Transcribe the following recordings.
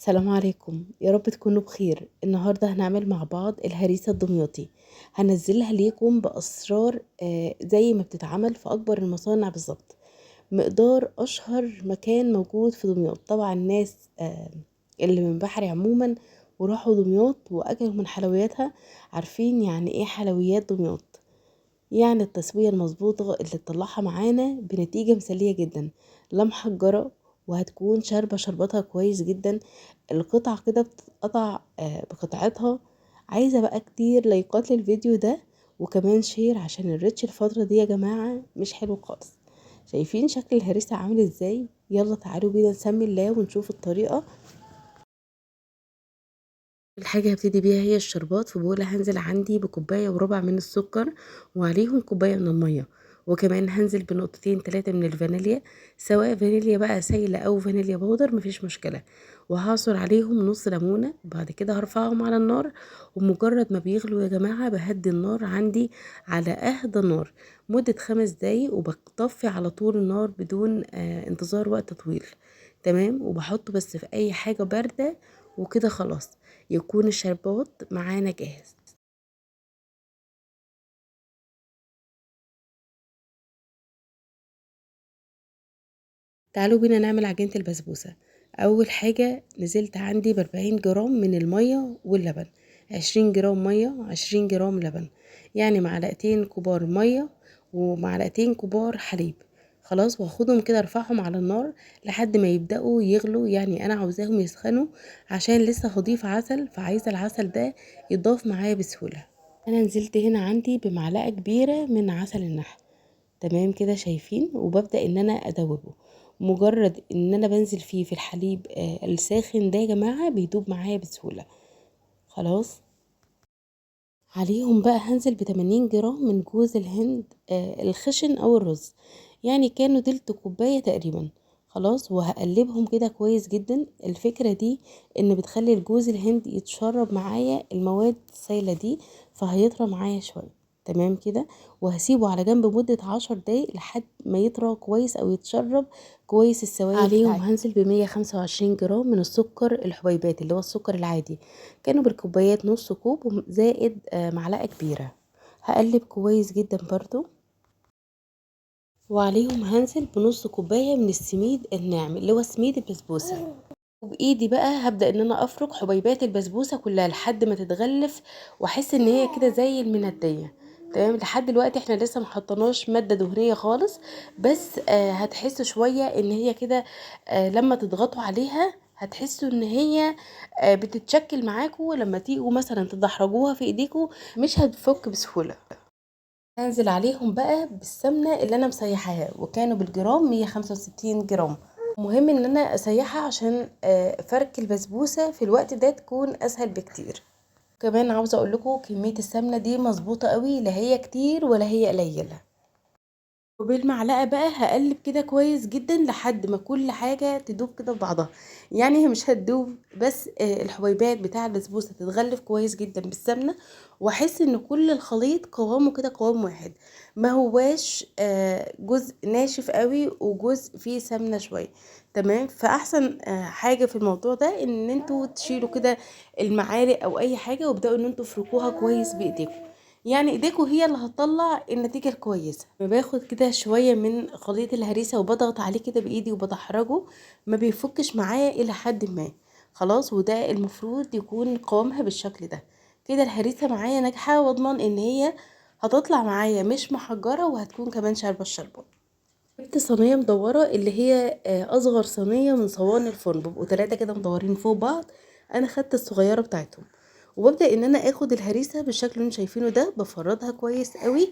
السلام عليكم، يا رب تكونوا بخير. النهاردة هنعمل مع بعض الهريسة الدمياطي، هنزلها ليكم بأسرار زي ما بتتعمل في أكبر المصانع بالظبط. مقدار أشهر مكان موجود في دمياط، طبعا الناس اللي من بحري عموما وراحوا دمياط وأكلوا من حلوياتها عارفين يعني ايه حلويات دمياط، يعني التسوية المظبوطة اللي تطلعها معانا بنتيجة مثالية جدا، لا محجرة وهتكون شاربة شربتها كويس جدا، القطع كده بتتقطع بقطعتها. عايزة بقى كتير لايكات للفيديو ده وكمان share عشان ال reach الفترة دي يا جماعة مش حلو خالص. شايفين شكل الهريسة عامل ازاي؟ يلا تعالوا بينا نسمي الله ونشوف الطريقة. الحاجة هبتدي بيها هي الشربات. في بولة هنزل عندي بكوباية وربع من السكر وعليهم كوباية من المية، وكمان هنزل بنقطتين 3 من الفانيليا، سواء فانيليا بقى سايلة أو فانيليا powder مفيش مشكلة، وهعصر عليهم نص ليمونة. بعد كده هرفعهم على النار، ومجرد ما بيغلوا يا جماعة بهدي النار عندي على أهدى نار مدة 5 دقايق، وبطفي على طول النار بدون انتظار وقت طويل. تمام، وبحطه بس في أي حاجة باردة وكده خلاص يكون الشربات معانا جاهز. تعالوا بينا نعمل عجينة البسبوسة. أول حاجة نزلت عندي ب40 جرام من المية واللبن، 20 جرام مية 20 جرام لبن، يعني معلقتين كبار مية ومعلقتين كبار حليب. خلاص، وهاخدهم كده ارفعهم على النار لحد ما يبدأوا يغلوا، يعني انا عاوزاهم يسخنوا عشان لسه هضيف عسل، فعايزة العسل ده يضاف معايا بسهولة. انا نزلت هنا عندي بمعلقة كبيرة من عسل النحل، تمام كده شايفين، وببدأ ان انا ادوبة. مجرد ان انا بنزل فيه في الحليب الساخن ده يا جماعة بيدوب معايا بسهولة. خلاص، عليهم بقى هنزل ب80 جرام من جوز الهند الخشن او الرز، يعني كانوا تلت كوباية تقريبا. خلاص، وهقلبهم كده كويس جدا. الفكرة دي ان بتخلي الجوز الهند يتشرب معايا المواد السايلة دي، فهيطرى معايا شوية. تمام كده، وهسيبه على جنب مدة 10 دقايق لحد ما يطرى كويس او يتشرب كويس السوائل عليهم. هنزل ب125 جرام من السكر الحبيبات اللي هو السكر العادي، كانوا بالكوبايات نص كوب زائد معلقة كبيرة. هقلب كويس جدا برضو. وعليهم هنزل بنص كوباية من السميد الناعم اللي هو سميد البسبوسة. وبايدي بقى هبدأ ان انا افرك حبيبات البسبوسة كلها لحد ما تتغلف واحس ان هي كده زي المندية. تمام، لحد دلوقتي احنا لسه ما حطيناش مادة دهنية خالص، بس هتحسوا شوية ان هي كده لما تضغطوا عليها هتحسوا ان هي بتتشكل معاكم، لما تيجوا مثلا تدحرجوها في ايديكم مش هتفك بسهولة. هنزل عليهم بقى بالسمنه اللي انا مسيحاها، وكانوا بالجرام 165 جرام. مهم ان انا اسيحها عشان فرك البسبوسه في الوقت ده تكون اسهل بكتير. كمان عاوزه اقول لكم كمية السمنة دي مظبوطة قوي، لا هي كتير ولا هي قليله. وبالمعلقه بقى هقلب كده كويس جدا لحد ما كل حاجة تدوب كده في بعضها، يعني هي مش هتدوب بس الحبيبات بتاع البسبوسه تتغلف كويس جدا بالسمنه، واحس ان كل الخليط قوامه كده قوام واحد، ما هواش جزء ناشف قوي وجزء فيه سمنه شوية. تمام، فاحسن حاجة في الموضوع ده ان انتوا تشيلوا كده المعالق او اي حاجة وابداوا ان انتوا تفركوها كويس بايديكم، يعني ايديكم هي اللي هتطلع النتيجة الكويسة. باخد كده شوية من خليط الهريسه وبضغط عليه كده بايدي وبدحرجه، ما بيفكش معايا الى حد ما. خلاص، وده المفروض يكون قوامها بالشكل ده كده. الهريسه معايا ناجحة، واضمن ان هي هتطلع معايا مش محجره وهتكون كمان شاربه الشربات. جبت صينية مدورة اللي هي اصغر صينية من صواني الفرن، بيبقوا 3 كده مدورين فوق بعض، انا خدت الصغيرة بتاعتهم. وببدا ان انا اخد الهريسه بالشكل اللي انتم شايفينه ده، بفردها كويس قوي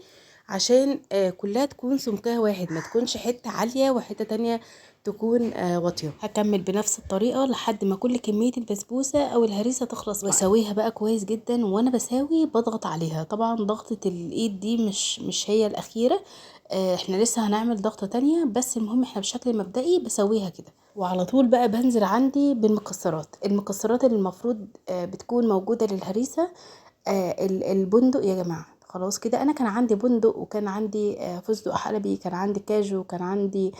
عشان كلها تكون سمكها واحد، ما تكونش حتة عالية وحتة تانية تكون واطية. هكمل بنفس الطريقة لحد ما كل كمية البسبوسه او الهريسه تخلص. بسويها بقى كويس جدا، وانا بساوي بضغط عليها. طبعا ضغطه الايد دي مش هي الاخيرة، احنا لسه هنعمل ضغطه تانية، بس المهم احنا بشكل مبدئي بسويها كده. وعلى طول بقى بنزل عندي بالمكسرات، المكسرات اللي المفروض بتكون موجودة للهريسة، البندق يا جماعة. خلاص كده، انا كان عندي بندق وكان عندي فستق حلبي، كان عندي كاجو، كان عندي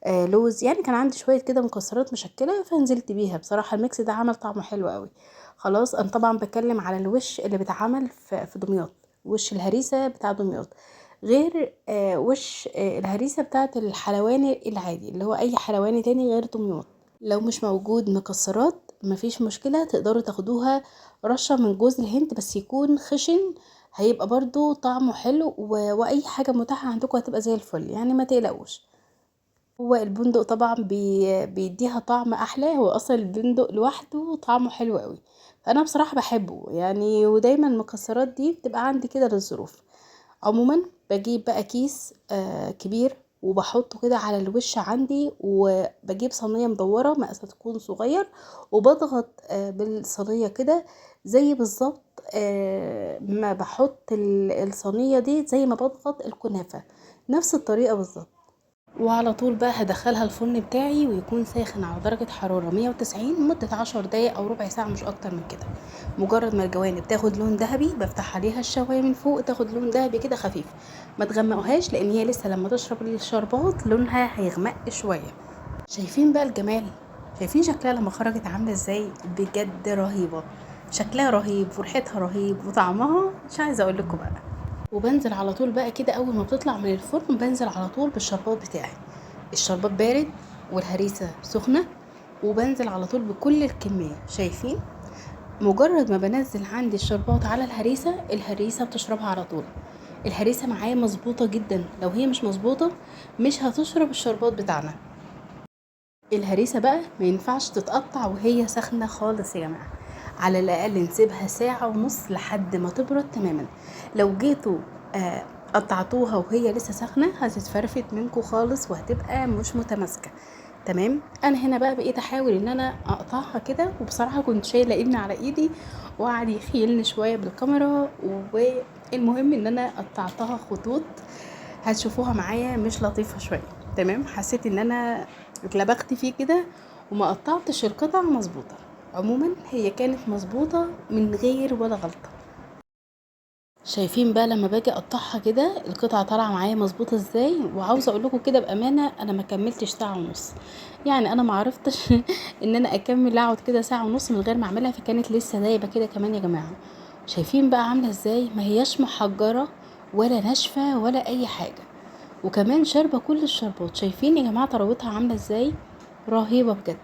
لوز، يعني كان عندي شوية كده مكسرات مشكلة فنزلت بيها. بصراحة ال mix ده عمل طعمه حلو قوي. خلاص انا طبعا بتكلم على الوش اللي بيتعمل في دمياط، وش الهريسه بتاع دمياط، غير وش الهريسه بتاعه الحلواني العادي اللي هو اي حلواني تاني غير دمياط. لو مش موجود مكسرات مفيش مشكلة، تقدروا تاخدوها رشه من جوز الهند بس يكون خشن، هيبقى برضو طعمه حلو، واي حاجة متاحة عندكم هتبقى زي الفل، يعني ما تقلقوش. هو البندق طبعا بيديها طعم احلى، هو اصلا البندق لوحده طعمه حلو قوي، فانا بصراحة بحبه يعني، ودايما المكسرات دي بتبقى عندي كده للظروف. عموما بجيب بقى كيس كبير وبحطه كده على الوش عندي، وبجيب صينية مدورة مقاسها تكون صغير، وبضغط بالصينيه كده زي بالظبط ما بحط الصينية دي زي ما بضغط الكنافه، نفس الطريقة بالظبط. وعلى طول بقى هدخلها الفرن بتاعي ويكون ساخن على درجة حرارة 190 مدة 10 دقايق أو ربع ساعة، مش أكتر من كده. مجرد ما الجوانب تاخد لون ذهبي بفتح عليها الشواية من فوق تاخد لون ذهبي كده خفيف، ما تغمقوهاش لأن هي لسه لما تشرب الشربات لونها هيغمق شوية. شايفين بقى الجمال؟ شايفين شكلها لما خرجت عاملة ازاي؟ بجد رهيبة، شكلها رهيب وريحتها رهيب وطعمها مش عايزة اقول لكم بقى. وبنزل على طول بقى كده اول ما بتطلع من الفرن بنزل على طول بالشربات بتاعي، الشربات بارد والهريسه سخنة، وبنزل على طول بكل الكمية. شايفين؟ مجرد ما بنزل عندي الشربات على الهريسه، الهريسه بتشربها على طول. الهريسه معايا مظبوطة جدا، لو هي مش مظبوطة مش هتشرب الشربات بتاعنا. الهريسه بقى ما ينفعش تتقطع وهي سخنة خالص يا جماعة، على الاقل نسيبها ساعة ونص لحد ما تبرد تماما. لو جيتوا قطعتوها وهي لسه سخنة هتتفرفت منكم خالص وهتبقى مش متماسكة. تمام. انا هنا بقى بقيت احاول ان انا اقطعها كده، وبصراحة كنت شايله ابني على ايدي وقعد يخيلني شوية بالكاميرا، والمهم ان انا قطعتها خطوط هتشوفوها معايا مش لطيفة شوية. تمام. حسيت ان انا اتلبخت فيه كده وما قطعتش القطع مظبوطة. عموما هي كانت مظبوطة من غير ولا غلطه. شايفين بقى لما باجي اقطعها كده القطعة طالعه معايا مظبوطة ازاي؟ وعاوزه اقول لكم كده بامانه انا ما كملتش ساعة ونص، يعني انا ما عرفتش ان انا اكمل اقعد كده ساعة ونص من غير ما اعملها، فكانت لسه دايبه كده كمان يا جماعة. شايفين بقى عامله ازاي؟ ما هياش محجره ولا ناشفة ولا اي حاجة، وكمان شاربه كل الشربات. شايفين يا جماعة طراوتها عامله ازاي؟ رهيبة بجد.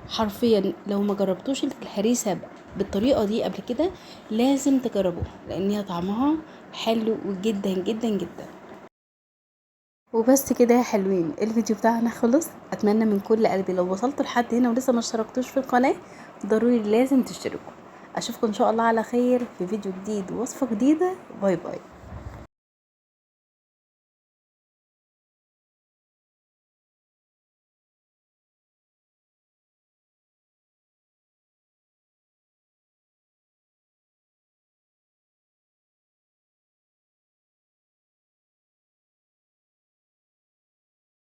حرفيا لو ما جربتوش الهريسه بالطريقة دي قبل كده لازم تجربوها، لان هي طعمها حلو جدا جدا جدا. وبس كده يا حلوين، الفيديو بتاعنا خلص. اتمنى من كل قلبي لو وصلتوا لحد هنا ولسه ما اشتركتوش في القناة ضروري لازم تشتركوا. اشوفكم ان شاء الله على خير في فيديو جديد ووصفه جديدة. bye bye.